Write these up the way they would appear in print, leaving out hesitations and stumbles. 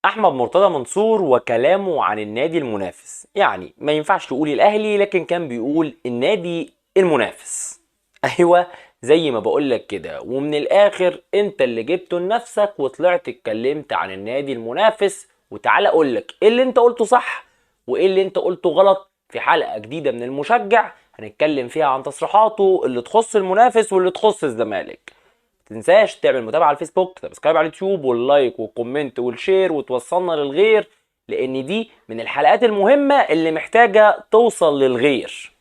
احمد مرتضى منصور وكلامه عن النادي المنافس، يعني ما ينفعش تقول الاهلي، لكن كان بيقول النادي المنافس. ايوه زي ما بقولك كده، ومن الاخر انت اللي جبته لنفسك وطلعت اتكلمت عن النادي المنافس. وتعالى اقولك ايه اللي انت قلته صح وايه اللي انت قلته غلط في حلقة جديدة من المشجع هنتكلم فيها عن تصريحاته اللي تخص المنافس واللي تخص الزمالك. تنساش تعمل متابعة على الفيسبوك، subscribe على اليوتيوب، وال like وال comment وال share، وتوصلنا للغير، لان دي من الحلقات المهمة اللي محتاجة توصل للغير.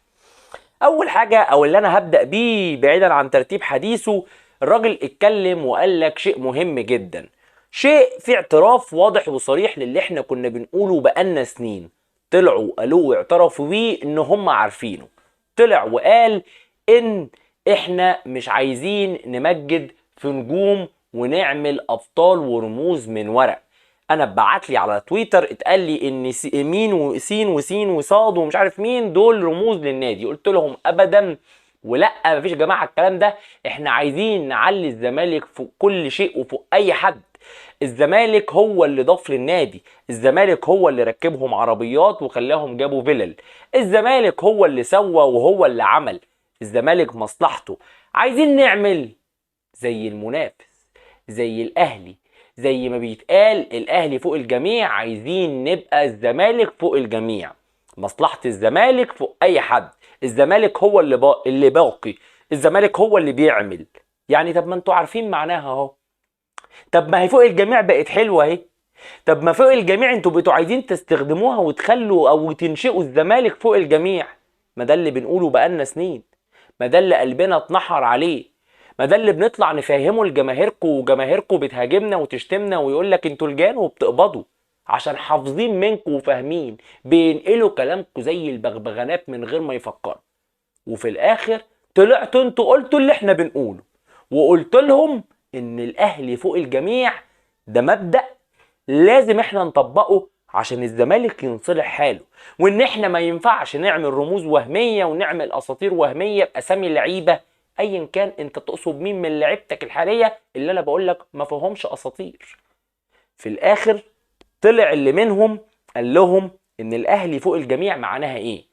اول حاجة او اللي انا هبدأ بيه بعيدا عن ترتيب حديثه، الراجل اتكلم وقال لك شيء مهم جدا، شيء في اعتراف واضح وصريح للي احنا كنا بنقوله بقالنا سنين. طلعوا قالوه واعترفوا بيه ان هم عارفينه. طلع وقال ان احنا مش عايزين نمجد في نجوم ونعمل ابطال ورموز من ورق. انا اتبعت لي على تويتر اتقال لي ان مين وسين وسين وصاد ومش عارف مين دول رموز للنادي، قلت لهم ابدا ولا مفيش يا جماعة الكلام ده، احنا عايزين نعلي الزمالك فوق كل شيء وفوق اي حد. الزمالك هو اللي ضاف للنادي، الزمالك هو اللي ركبهم عربيات وخلاهم جابوا فيلل، الزمالك هو اللي سوى وهو اللي عمل، الزمالك مصلحته. عايزين نعمل زي المنافس، زي الاهلي، زي ما بيتقال الاهلي فوق الجميع، عايزين نبقى الزمالك فوق الجميع، مصلحة الزمالك فوق اي حد، الزمالك هو اللي باقي، الزمالك هو اللي بيعمل. يعني طب ما انتوا عارفين معناها اهو، طب ما هي فوق الجميع بقت حلوة اهي، طب ما فوق الجميع انتوا بقيتوا عايزين تستخدموها وتخلوا او تنشئوا الزمالك فوق الجميع. ما ده اللي بنقوله بقالنا سنين، ما ده اللي قلبنا اتنحر عليه، ما ده اللي بنطلع نفهمه لجماهيركم، وجماهيركم بتهاجمنا وتشتمنا ويقول لك انتوا لجان وبتقبضوا، عشان حافظين منكم وفاهمين، بينقلوا كلامكم زي البغبغانات من غير ما يفكروا. وفي الاخر طلعتوا انتوا قلتوا اللي احنا بنقوله، وقلت لهم ان الاهلي فوق الجميع، ده مبدأ لازم احنا نطبقه عشان الزمالك ينصلح حاله، وان احنا ما ينفعش نعمل رموز وهمية ونعمل اساطير وهمية باسامي لعيبة ايا كان انت تقصد مين من لعيبتك الحالية اللي انا بقول لك ما فيهمش اساطير. في الاخر طلع اللي منهم قال لهم ان الاهلي فوق الجميع معناها ايه؟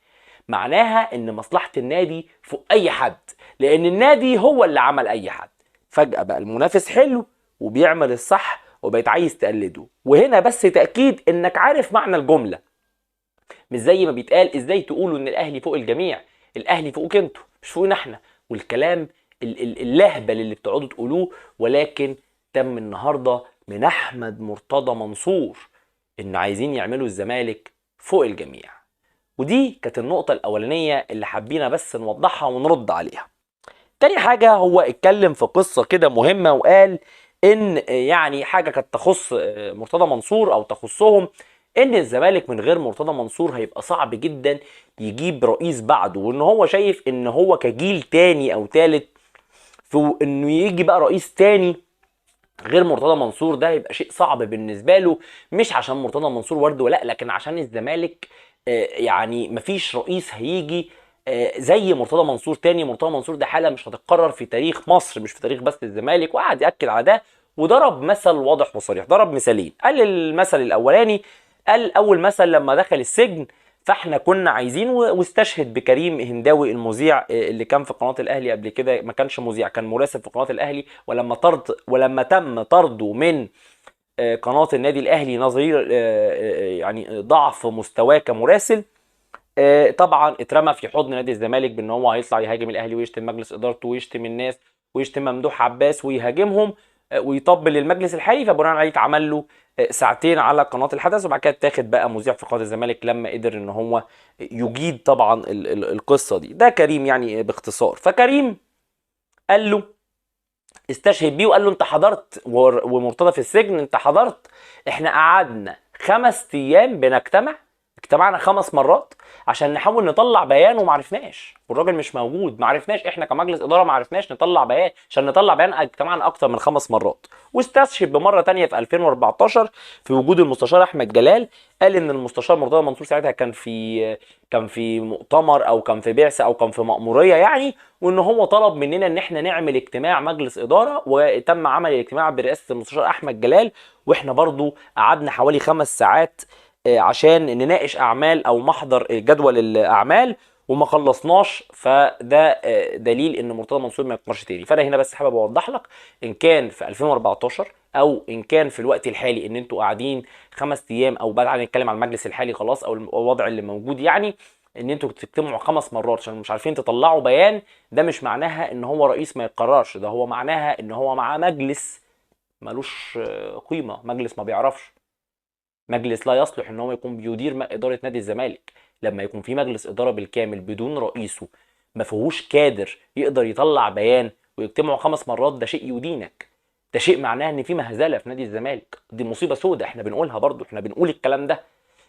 معناها ان مصلحة النادي فوق اي حد، لان النادي هو اللي عمل اي حد. فجأة بقى المنافس حلو وبيعمل الصح وبقيت عايز تقلده. وهنا بس تأكيد انك عارف معنى الجملة، مش زي ما بيتقال ازاي تقولوا ان الاهلي فوق الجميع، الاهلي فوقك انتوا مش فوقنا احنا، والكلام اللهبل اللي بتقعدوا تقولوه. ولكن تم النهارده من احمد مرتضى منصور ان عايزين يعملوا الزمالك فوق الجميع. ودي كانت النقطة الأولانية اللي حبينا بس نوضحها ونرد عليها. تاني حاجة هو اتكلم في قصة كده مهمة وقال إن يعني حاجة كانت تخص مرتضى منصور أو تخصهم، إن الزمالك من غير مرتضى منصور هيبقى صعب جدا يجيب رئيس بعده، وإن هو شايف إن هو كجيل تاني أو تالت في إنه يجي بقى رئيس تاني غير مرتضى منصور ده هيبقى شيء صعب بالنسبة له، مش عشان مرتضى منصور ورد ولا، لكن عشان الزمالك يعني مفيش رئيس هيجي زي مرتضى منصور تاني. مرتضى منصور ده حالة مش هتتكرر في تاريخ مصر، مش في تاريخ بس الزمالك. وقعد يأكد على ده وضرب مثل واضح وصريح، ضرب مثالين. قال المثل الأولاني، قال أول مثل لما دخل السجن فاحنا كنا عايزين، واستشهد بكريم هنداوي المذيع اللي كان في قناة الأهلي قبل كده، ما كانش مذيع كان مراسل في قناة الأهلي، ولما تم طرده من قناة النادي الأهلي نظير يعني ضعف مستواه كمراسل، طبعا اترمى في حضن نادي الزمالك بان هو هيطلع يهاجم الاهلي ويشتم مجلس ادارته ويشتم الناس ويشتم ممدوح عباس ويهاجمهم ويطبل للمجلس الحالي. فبناء عليه اتعمل له ساعتين على قناة الحدث، وبعد كده اتاخد بقى مذيع في قناة الزمالك لما قدر ان هو يجيد طبعا القصة دي. ده كريم يعني باختصار. فكريم قال له، استشهد بيه وقال له انت حضرت ومرتضى في السجن، انت حضرت، احنا قعدنا 5 ايام بنجتمع، اجتماع اجتمعنا 5 مرات عشان نحاول نطلع بيان وما عرفناش، والراجل مش موجود، ما عرفناش احنا كمجلس ادارة ما عرفناش نطلع بيان. عشان نطلع بيان اجتمعنا اكتر من 5 مرات. واستشهد بمرة تانية في 2014 في وجود المستشار احمد جلال، قال ان المستشار مرتضى منصور ساعتها كان في مؤتمر او كان في بعثه او كان في مأموريه يعني، وان هو طلب مننا ان احنا نعمل اجتماع مجلس ادارة، وتم عمل الاجتماع برئاسة المستشار احمد جلال، واحنا برضو قعدنا حوالي 5 ساعات عشان نناقش اعمال او محضر جدول الاعمال وما خلصناش. فده دليل ان مرتضى منصور ما يقمرش تاني. فانا هنا بس حابب اوضح لك ان كان في 2014 او ان كان في الوقت الحالي ان انتوا قاعدين 5 ايام، او بعد نتكلم على المجلس الحالي خلاص او الوضع اللي موجود، يعني ان انتوا بتجتمعوا 5 مرات عشان مش عارفين تطلعوا بيان، ده مش معناها ان هو رئيس ما يقررش، ده هو معناها ان هو معاه مجلس ملوش قيمة، مجلس ما بيعرفش، مجلس لا يصلح ان هو يكون بيدير ادارة نادي الزمالك. لما يكون في مجلس ادارة بالكامل بدون رئيسه ما فيهوش كادر يقدر يطلع بيان ويجتمعوا 5 مرات، ده شيء يدينك، ده شيء معناه ان في مهزله في نادي الزمالك، دي مصيبة سودة احنا بنقولها برضو، احنا بنقول الكلام ده.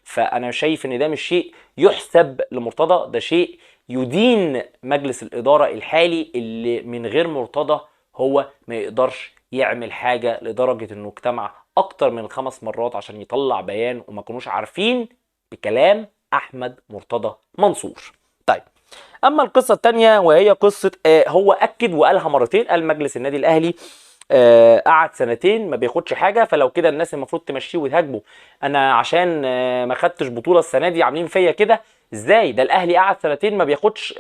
فانا شايف ان ده مش شيء يحسب لمرتضى، ده شيء يدين مجلس الادارة الحالي اللي من غير مرتضى هو ما يقدرش يعمل حاجة، لدرجة انه اجتمع اكتر من 5 مرات عشان يطلع بيان وما كانوش عارفين بكلام احمد مرتضى منصور. طيب اما القصة الثانية وهي قصة هو اكد وقالها مرتين، قال مجلس النادي الاهلي قعد سنتين ما بياخدش حاجة، فلو كده الناس المفروض تمشيه وتهاجمه، انا عشان ما خدتش بطوله السنة دي عاملين فيا كده ازاي؟ ده الاهلي قعد سنتين ما بياخدش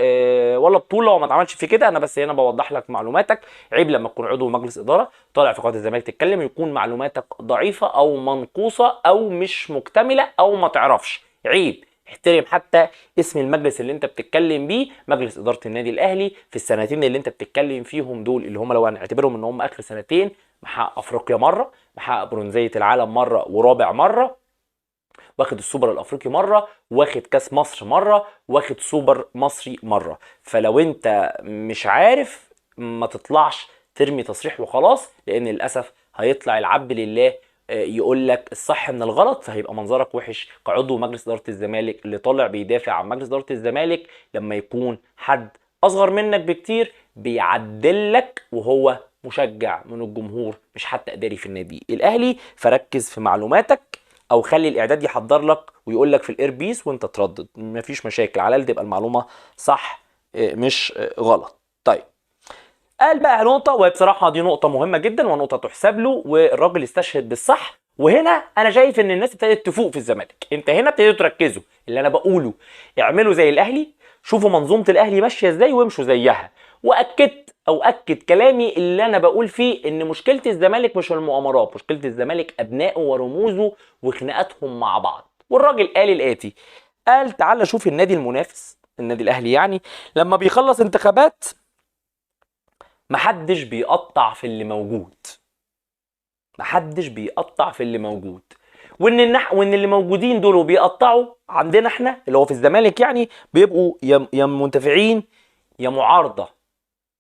ولا بطوله وما اتعملش فيه كده. انا بس هنا بوضح لك معلوماتك، عيب لما تكون عضو مجلس ادارة طالع في قناة الزمالك تتكلم يكون معلوماتك ضعيفة او منقوصه او مش مكتملة او ما تعرفش، عيب. احترم حتى اسم المجلس اللي انت بتتكلم بيه، مجلس ادارة النادي الاهلي في السنتين اللي انت بتتكلم فيهم دول اللي هم لو هنعتبرهم ان هم اخر سنتين، محقق افريقيا مرة، محقق برونزيه العالم مرة ورابع مرة، واخد السوبر الافريقي مرة، واخد كاس مصر مرة، واخد سوبر مصري مرة. فلو انت مش عارف ما تطلعش ترمي تصريح وخلاص، لان للاسف هيطلع العبد لله يقول لك الصح من الغلط، فهيبقى منظرك وحش كعضو مجلس ادارة الزمالك اللي طالع بيدافع عن مجلس ادارة الزمالك لما يكون حد اصغر منك بكتير بيعدل لك وهو مشجع من الجمهور مش حتى اداري في النادي الاهلي. فركز في معلوماتك او خلي الاعداد يحضر لك ويقول لك في ال earpiece وانت تردد، مفيش مشاكل، على الاقل تبقى المعلومة صح مش غلط. طيب قال بقى نقطة، وبصراحة دي نقطة مهمة جدا ونقطة تحسب له، والراجل استشهد بالصح. وهنا أنا شايف إن الناس ابتدت تفوق في الزمالك، أنت هنا ابتديتوا تركزوا اللي أنا بقوله، اعملوا زي الأهلي، شوفوا منظومة الأهلي ماشية إزاي وامشوا زيها. وأكدت أو أكد كلامي اللي أنا بقول فيه إن مشكلة الزمالك مش المؤامرات، مشكلة الزمالك أبنائه ورموزه وخناقاتهم مع بعض. والراجل قال الآتي، قال تعالى شوف النادي المنافس، النادي الأهلي يعني، لما بيخلص انتخابات محدش بيقطع في اللي موجود، محدش بيقطع في اللي موجود، وان اللي موجودين دول وبيقطعوا عندنا احنا اللي هو في الزمالك يعني بيبقوا يا منتفعين يا معارضة،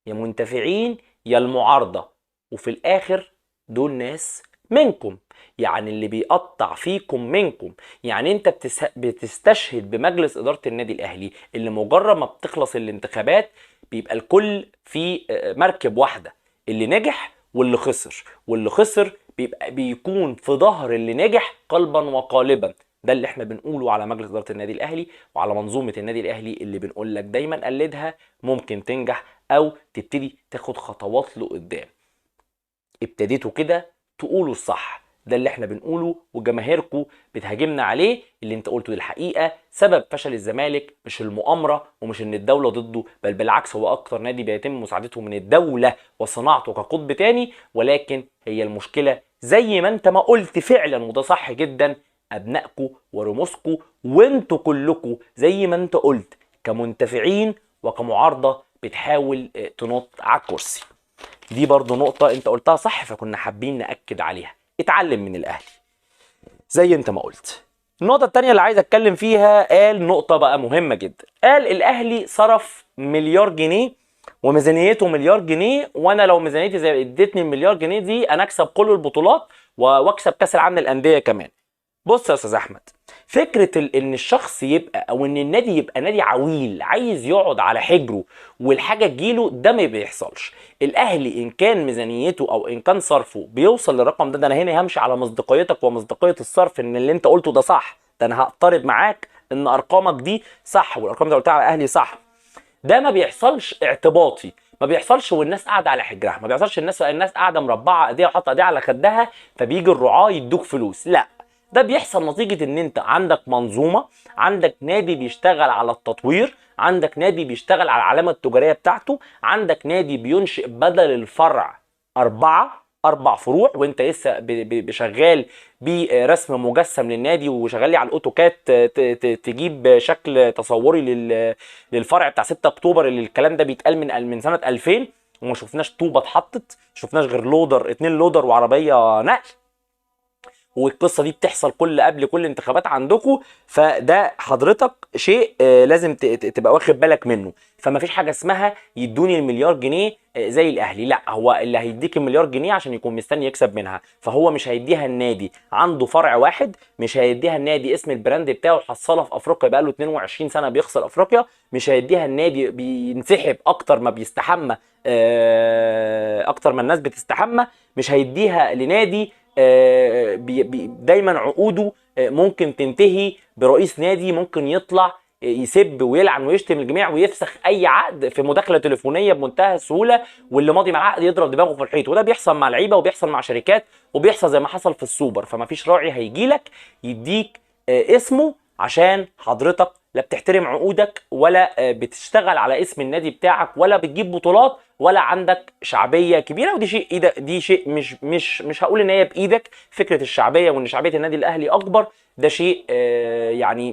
يا منتفعين يا المعارضة، وفي الاخر دول ناس منكم، يعني اللي بيقطع فيكم منكم. يعني انت بتستشهد بمجلس ادارة النادي الاهلي اللي مجرد ما بتخلص الانتخابات بيبقى الكل في مركب واحدة، اللي نجح واللي خسر، واللي خسر بيبقى بيكون في ظهر اللي نجح قلبا وقالبا. ده اللي احنا بنقوله على مجلس ادارة النادي الاهلي وعلى منظومة النادي الاهلي اللي بنقول لك دايما قلدها، ممكن تنجح او تبتدي تاخد خطوات لقدام. ابتديتوا كده تقولوا الصح، ده اللي احنا بنقوله وجماهيركم بتهاجمنا عليه. اللي انت قلته دي الحقيقة، سبب فشل الزمالك مش المؤامرة ومش ان الدولة ضده، بل بالعكس هو اكتر نادي بيتم مساعدته من الدولة وصناعته كقطب تاني، ولكن هي المشكلة زي ما انت ما قلت فعلا وده صح جدا، ابنائكم ورموزكم وانتوا كلكم زي ما انت قلت كمنتفعين وكمعارضه بتحاول تنط على الكرسي. دي برضو نقطة انت قلتها صح، فكنا حابين نأكد عليها. اتعلم من الاهلي زي انت ما قلت. النقطة التانية اللي عايز اتكلم فيها، قال نقطة بقى مهمة جدا، قال الاهلي صرف مليار جنيه وميزانيته مليار جنيه، وانا لو ميزانيتي زي اديتني المليار جنيه دي انا اكسب كل البطولات واكسب كاس العالم للاندية كمان. بص يا استاذ احمد، فكرة ان الشخص يبقى او ان النادي يبقى نادي عويل عايز يقعد على حجره والحاجة تجيله، ده ما بيحصلش. الاهلي ان كان ميزانيته او ان كان صرفه بيوصل للرقم ده، ده انا هنا همشي على مصداقيتك ومصداقيه الصرف ان اللي انت قلته ده صح، ده انا هقترب معاك ان ارقامك دي صح والارقام اللي قلتها على الاهلي صح. ده ما بيحصلش اعتباطي، ما بيحصلش والناس قاعدة على حجرها، ما بيحصلش الناس قاعدة مربعه ايديها وحاطه ايديها على خدها فبيجي الرعاة يدوك فلوس، لا، ده بيحصل نتيجة ان انت عندك منظومة، عندك نادي بيشتغل على التطوير، عندك نادي بيشتغل على العلامة التجارية بتاعته، عندك نادي بينشئ بدل الفرع 4 فروع، وانت لسه شغال برسم مجسم للنادي وشغال لي على الاوتوكاد تجيب شكل تصوري للفرع بتاع 6 اكتوبر اللي الكلام ده بيتقال من سنة 2000 وما شفناش طوبة اتحطت، شفناش غير لودر، 2 لودر وعربية نقل، والقصه دي بتحصل قبل كل انتخابات عندكم. فده حضرتك شيء لازم تبقى واخد بالك منه. فما فيش حاجة اسمها يدوني المليار جنيه زي الاهلي، لا، هو اللي هيديك المليار جنيه عشان يكون مستني يكسب منها، فهو مش هيديها النادي عنده فرع واحد، مش هيديها النادي اسم ال brand بتاعه حصلها في افريقيا بقاله 22 سنة بيخسر افريقيا، مش هيديها النادي بينسحب اكتر ما بيستحمى، اكتر ما الناس بتستحمى، مش هيديها لنادي دايما عقوده ممكن تنتهي برئيس نادي ممكن يطلع يسب ويلعن ويشتم الجميع ويفسخ اي عقد في مداخله تليفونيه بمنتهى السهولة، واللي ماضي مع العقد يضرب دماغه في الحيط. وده بيحصل مع لعيبة وبيحصل مع شركات وبيحصل زي ما حصل في السوبر. فما فيش راعي هيجيلك يديك اسمه عشان حضرتك لا بتحترم عقودك ولا بتشتغل على اسم النادي بتاعك ولا بتجيب بطولات ولا عندك شعبية كبيرة. ودي شيء دي شيء مش هقول ان هي بايدك، فكرة الشعبية وان شعبية النادي الاهلي اكبر ده شيء يعني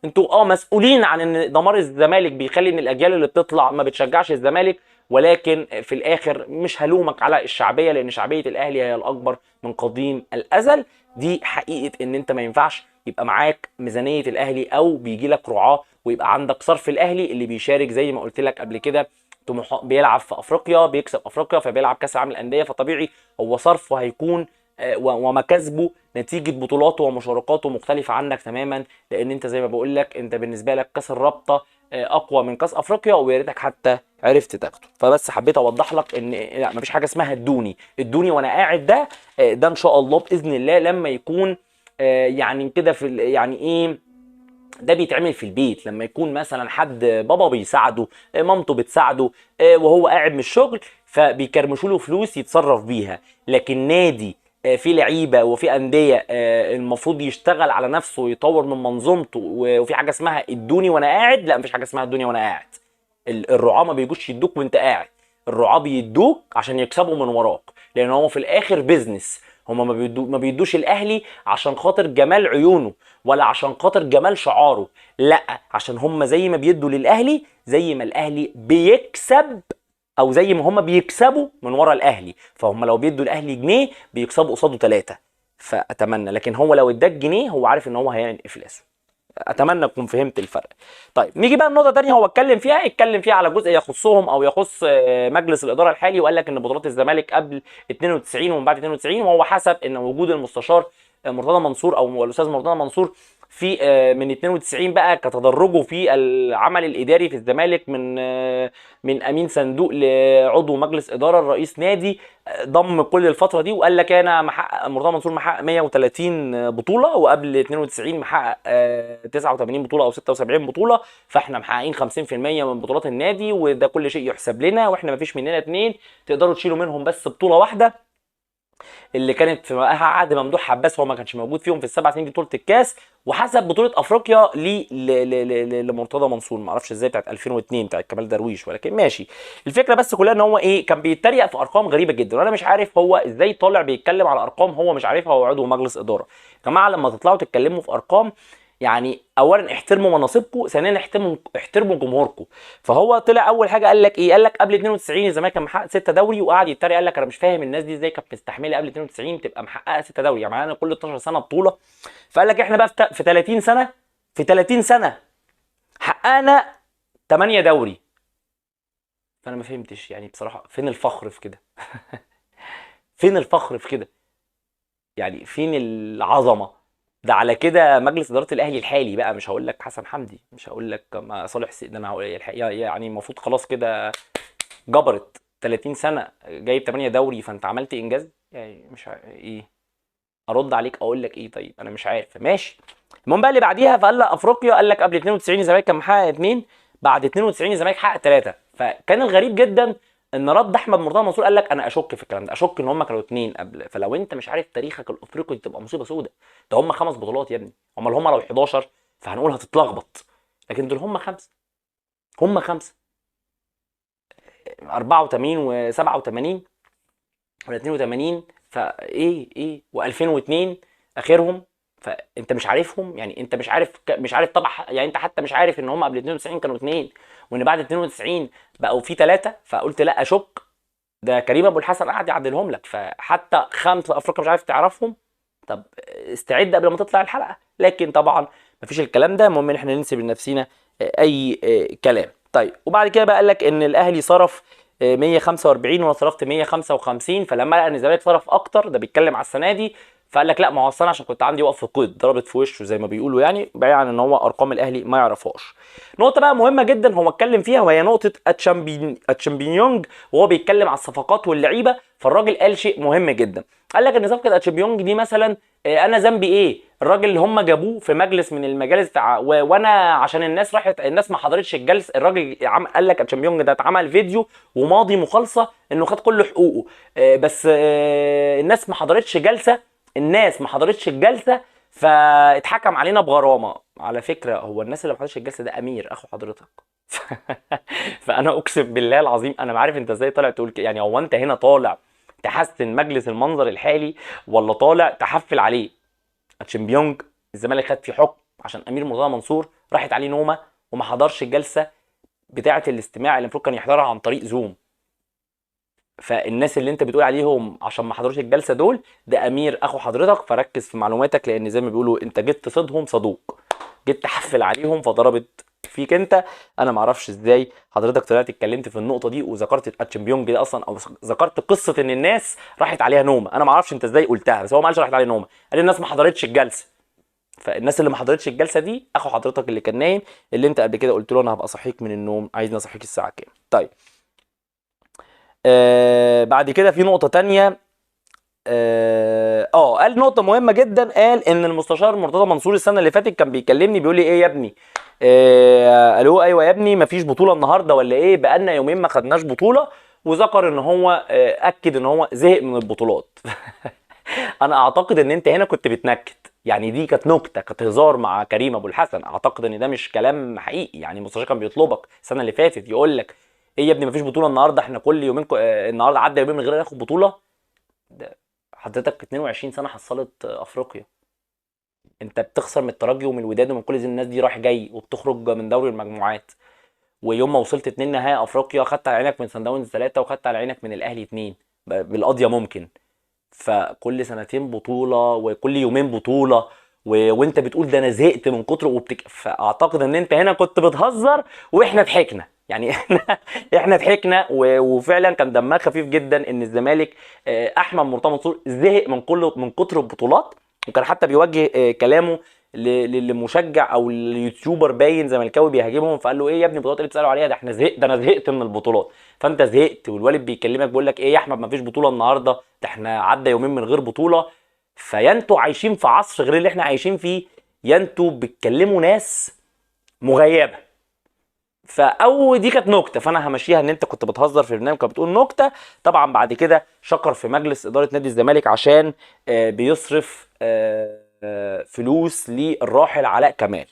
انتوا مسؤولين عن ان دمار الزمالك بيخلي ان الاجيال اللي بتطلع ما بتشجعش الزمالك، ولكن في الاخر مش هلومك على الشعبية لان شعبية الاهلي هي الاكبر من قديم الازل. دي حقيقة ان انت ما ينفعش يبقى معاك ميزانية الاهلي او بيجي لك رعاه ويبقى عندك صرف الاهلي اللي بيشارك زي ما قلت لك قبل كده، بيلعب في افريقيا، بيكسب افريقيا، فبيلعب كاس العالم للاندية، فطبيعي هو صرفه هيكون ومكاسبه نتيجة بطولاته ومشاركاته مختلفة عنك تماما، لان انت زي ما بقول لك انت بالنسبة لك كاس الرابطة اقوى من كاس افريقيا ويا ريتك حتى عرفت تاخده. فبس حبيت اوضح لك ان لا، مفيش حاجة اسمها ادوني وانا قاعد. ده ان شاء الله باذن الله لما يكون يعني كده في يعني ايه، ده بيتعمل في البيت لما يكون مثلا حد بابا بيساعده، مامته بتساعده، وهو قاعد من الشغل فبيكرمشوا له فلوس يتصرف بيها. لكن نادي في لعيبة وفي اندية المفروض يشتغل على نفسه ويطور من منظومته، وفي حاجة اسمها ادوني وانا قاعد، لا مفيش حاجة اسمها ادوني وانا قاعد. الرعاة ما بيجوش يدوك وانت قاعد، الرعاة بيدوك عشان يكسبوا من وراك، لان هو في الاخر business. هما ما بيدوش الاهلي عشان خاطر جمال عيونه ولا عشان خاطر جمال شعاره، لا، عشان هما زي ما بيدوا للاهلي زي ما الاهلي بيكسب، او زي ما هما بيكسبوا من ورا الاهلي. فهم لو بيدوا الاهلي جنيه بيكسبوا قصاده 3. فاتمنى، لكن هو لو اداك جنيه هو عارف ان هو هيعمل افلاسه. اتمنى اكون فهمت الفرق. طيب نيجي بقى لنقطة ثانية هو اتكلم فيها على جزء يخصهم او يخص مجلس الادارة الحالي، وقال لك ان بطولات الزمالك قبل 92 ومن بعد 92، وهو حسب ان وجود المستشار مرتضى منصور او الاستاذ مرتضى منصور في من 92 بقى كتدرجه في العمل الاداري في الزمالك من امين صندوق لعضو مجلس ادارة الرئيس نادي، ضم كل الفترة دي، وقال لك انا محقق مرتضى منصور محقق 130 بطوله، وقبل 92 محقق 89 بطوله او 76 بطوله، فاحنا محققين 50% من بطولات النادي، وده كل شيء يحسب لنا، واحنا ما فيش مننا 2 تقدروا تشيلوا منهم بس بطوله واحدة اللي كانت في عهد ممدوح عباس، هو ما كانش موجود فيهم في ال7 سنين دي بطوله الكاس، وحسب بطوله افريقيا لمرتضى منصور، ما اعرفش ازاي بتاعت 2002 بتاعت كمال درويش، ولكن ماشي. الفكرة بس كلها ان هو ايه، كان بيتريق في ارقام غريبة جدا، وانا مش عارف هو ازاي طالع بيتكلم على ارقام هو مش عارفها، هو عضو مجلس ادارة. يا جماعة لما تطلعوا تتكلموا في ارقام يعني اولا احترموا مناصبكم، ثانيا احترموا جمهوركم. فهو طلع اول حاجة قال لك ايه، قال لك قبل 92 الزمالك كان محقق 6 دوري، وقعد يتريق قال لك انا مش فاهم الناس دي ازاي كانت مستحمله قبل 92 تبقى محققة 6 دوري، يعني معناها كل 12 سنة بطوله. فقال لك احنا بقى في 30 سنة، في 30 سنة حققنا 8 دوري. فانا ما فهمتش يعني بصراحة فين الفخر في كده؟ فين الفخر في كده؟ يعني فين العظمة؟ ده على كده مجلس ادارة الاهلي الحالي بقى، مش هقول لك حسن حمدي، مش هقول لك ما صالح سيد، ده انا هقول يعني المفروض خلاص كده جبرت 30 سنة جايب 8 دوري، فانت عملت انجاز يعني مش ايه ارد عليك اقول لك ايه؟ طيب انا مش عارف. ماشي. المهم بقى اللي بعديها، فقال لك افريقيا، قال لك قبل 92 الزمالك كان محقق 2، بعد 92 الزمالك حقق 3. فكان الغريب جدا ان رد احمد مرتضى منصور قال لك انا اشك في الكلام ده، اشك ان هم كانوا 2 قبل. فلو انت مش عارف تاريخك الافريقي تبقى مصيبة سودة. ده هم 5 بطولات يا ابني، امال هم لو 11 فهنقول هتتلخبط، لكن دول هم 5، هم 5، 84 و87 ولا 82، فايه ايه و2002 اخرهم. فانت مش عارفهم يعني، انت مش عارف مش عارف طبعا يعني، انت حتى مش عارف ان هم قبل 92 كانوا 2 وان بعد 92 بقوا في 3، فقلت لا اشك. ده كريم ابو الحسن قعد يعدلهم لك، فحتى 5 افريقيا مش عارف تعرفهم. طب استعد قبل ما تطلع الحلقة. لكن طبعا مفيش الكلام ده، المهم ان احنا ننسب لنفسينا اي كلام. طيب وبعد كده بقى قال لك ان الاهلي صرف 145 وانا صرفت 155، فلما لقى ان الزمالك صرف اكتر، ده بيتكلم على السنة دي، فقال لك لا ما هو اصل انا عشان كنت عندي وقف قيد ضربت في وشه زي ما بيقولوا يعني، بعيد عن ان هو ارقام الاهلي ما يعرفهاش. نقطة بقى مهمة جدا هو اتكلم فيها، وهي نقطة اتشامبيونج، وهو بيتكلم على الصفقات واللعيبة. فالراجل قال شيء مهم جدا، قال لك ان صفقة اتشامبيونج دي مثلا انا ذنبي ايه؟ الراجل اللي هم جابوه في مجلس من المجالس بتاع وانا عشان الناس راحت، الناس ما حضرتش الجلسة، الراجل قال لك اتشامبيونج ده اتعمل فيديو وماضي مخالصه انه خد كل حقوقه، بس الناس ما حضرتش جلسه، الناس ما حضرتش الجلسة فاتحكم علينا بغرامه. على فكرة هو الناس اللي ما حضرتش الجلسة ده امير اخو حضرتك. فانا اقسم بالله العظيم انا ما عارف انت ازاي طالع تقول كده، يعني هو انت هنا طالع تحسن مجلس المنظر الحالي ولا طالع تحفل عليه؟ اتشامبيونج الزمالك خد فيه حكم عشان امير مرتضى منصور راحت عليه نومه وما حضرش الجلسة بتاعه الاستماع اللي المفروض كان يحضرها عن طريق زوم. فالناس اللي انت بتقول عليهم عشان ما حضروش الجلسة دول ده امير اخو حضرتك، فركز في معلوماتك، لان زي ما بيقولوا انت جيت تصيدهم صدوق، جيت تحفل عليهم فضربت فيك انت. انا ما اعرفش ازاي حضرتك طلعت اتكلمت في النقطة دي وذكرت اتشامبيونج ده اصلا، او ذكرت قصة ان الناس راحت عليها نومه. انا ما اعرفش انت ازاي قلتها، بس هو ما قالش راحت عليه نومه، قال الناس ما حضرتش الجلسة. فالناس اللي ما حضرتش الجلسة دي اخو حضرتك اللي كان نايم، اللي انت قبل كده قلت له انا هبقى صحيك من النوم، عايزني اصحيك الساعة كام. طيب بعد كده في نقطة تانية، قال نقطة مهمة جدا، قال ان المستشار مرتضى منصور السنة اللي فاتت كان بيكلمني بيقول لي ايه يا ابني، الو ايوه يا ابني مفيش بطوله النهارده ولا ايه، بقالنا يومين ما خدناش بطوله. وذكر ان هو اكد ان هو زهق من البطولات. انا اعتقد ان انت هنا كنت بتنكت، يعني دي كانت نكتة، كانت هزار مع كريم ابو الحسن. اعتقد ان ده مش كلام حقيقي، يعني المستشار كان بيطلبك السنة اللي فاتت يقول لك ايه يا ابني مفيش بطوله النهارده، احنا كل يومين النهارده عدى يومين من غير ناخد بطوله. ده حضرتك 22 سنة حصلت افريقيا، انت بتخسر من الترجي ومن الوداد ومن كل الناس دي رايح جاي، وبتخرج من دوري المجموعات، ويوم ما وصلت 2 نهائي افريقيا خدت على عينك من سان داونز 3 وخدت على عينك من الاهلي 2 بالقضية ممكن. فكل سنتين بطوله وكل يومين بطوله، وانت بتقول ده انا زهقت من كتر فاعتقد ان انت هنا كنت بتهزر واحنا ضحكنا، يعني احنا ضحكنا وفعلا كان دمها خفيف جدا ان الزمالك احمد مرتضى منصور زهق من كتر البطولات، وكان حتى بيوجه كلامه للمشجع او ال YouTuber باين زملكاوي بيهاجمهم، فقال له ايه يا ابني البطولات اللي بتسالوا عليها ده، احنا زهقت، ده انا زهقت من البطولات. فانت زهقت والوالد بيكلمك بيقول لك ايه يا احمد مفيش بطوله النهارده، ده احنا عدى يومين من غير بطوله. فيا انتوا عايشين في عصر غير اللي احنا عايشين فيه، يا انتوا بتكلموا ناس مغيبه. فأو دي كانت نكتة، فانا همشيها ان انت كنت بتهزر في البرنامج كنت بتقول نكتة. طبعا بعد كده شكر في مجلس ادارة نادي الزمالك عشان بيصرف فلوس للراحل علاء كمال،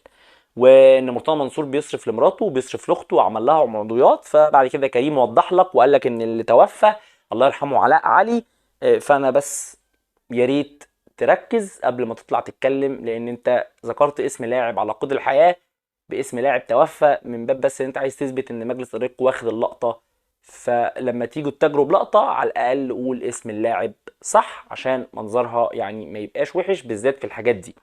وان مرتضى منصور بيصرف لمراته وبيصرف لاخته وعمل لها عموديات. فبعد كده كريم وضح لك وقال لك ان اللي توفى الله يرحمه علاء علي. فانا بس يا ريت تركز قبل ما تطلع تتكلم، لان انت ذكرت اسم لاعب على قيد الحياة باسم لاعب توفى، من باب بس ان انت عايز تثبت ان مجلس ادارتكم واخد اللقطة. فلما تيجوا تجرب لقطة على الاقل قول اسم اللاعب صح عشان منظرها يعني ما يبقاش وحش، بالذات في الحاجات دي.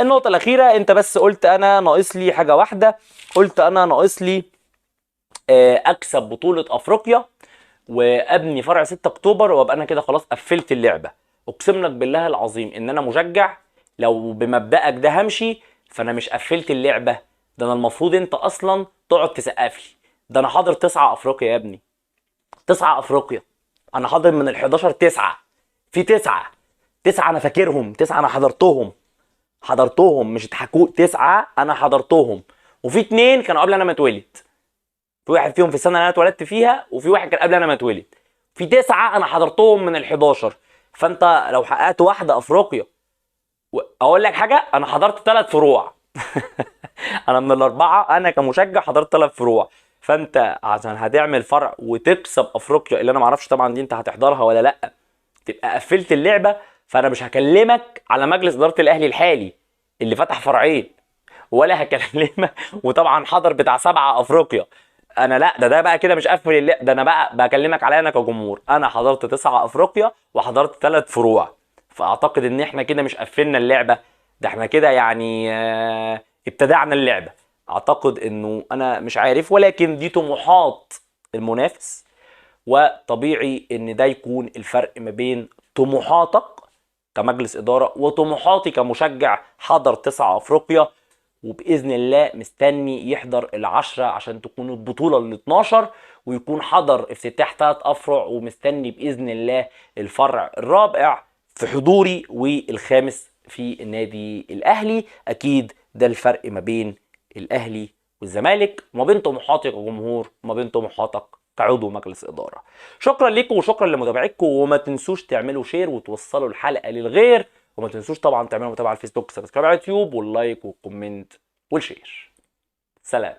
النقطة الاخيرة، انت بس قلت انا ناقص لي حاجة واحدة، قلت انا ناقص لي اكسب بطوله افريقيا وابني فرع 6 اكتوبر وابقى انا كده خلاص قفلت اللعبة. اقسم لك بالله العظيم ان انا مشجع لو بمبدأك ده همشي، فانا مش قفلت اللعبة، ده انا المفروض انت اصلا تقعد تسقف لي. ده انا حاضر 9 افريقيا يا ابني، 9 افريقيا، انا حاضر من ال 11 9، في 9، 9 انا فاكرهم، 9 انا حضرتهم مش اتحكوا، 9 انا حضرتهم، وفي 2 كانوا قبل انا ما اتولد، في واحد فيهم في السنة اللي انا اتولدت فيها، وفي واحد كان قبل انا ما اتولد، في 9 انا حضرتهم من ال 11. فانت لو حققت واحدة افريقيا، اقول لك حاجة، انا حضرت 3 فروع انا من ال4، انا كمشجع حضرت 3 فروع. فانت عشان هتعمل فرع وتكسب افريقيا اللي انا معرفش طبعا دي انت هتحضرها ولا لا، تبقى قفلت اللعبة. فانا مش هكلمك على مجلس ادارة الاهلي الحالي اللي فتح فرعين، ولا هكلمك وطبعا حضر بتاع 7 افريقيا، انا لا، ده بقى كده مش قفل اللعبة، ده انا بقى بكلمك عليا انا كجمهور، انا حضرت 9 افريقيا وحضرت 3 فروع، فاعتقد ان احنا كده مش قفلنا اللعبة، ده احنا كده يعني ابتدعنا اللعبة. اعتقد انه انا مش عارف، ولكن دي طموحات المنافس، وطبيعي ان ده يكون الفرق ما بين طموحاتك كمجلس ادارة وطموحاتي كمشجع حضر 9 افريقيا، وباذن الله مستني يحضر 10 عشان تكون البطولة ال12، ويكون حضر افتتاح 3 افرع، ومستني باذن الله الفرع الرابع في حضوري والخامس في النادي الاهلي. اكيد ده الفرق ما بين الاهلي والزمالك، وما بين طموحاتي كجمهور وما بين طموحاتك كعضو مجلس ادارة. شكرا لكم وشكرا لمتابعتكم، وما تنسوش تعملوا share وتوصلوا الحلقة للغير، وما تنسوش طبعا تعملوا متابعه على الفيسبوك، subscribe على اليوتيوب، وال like وال comment وال share. سلام.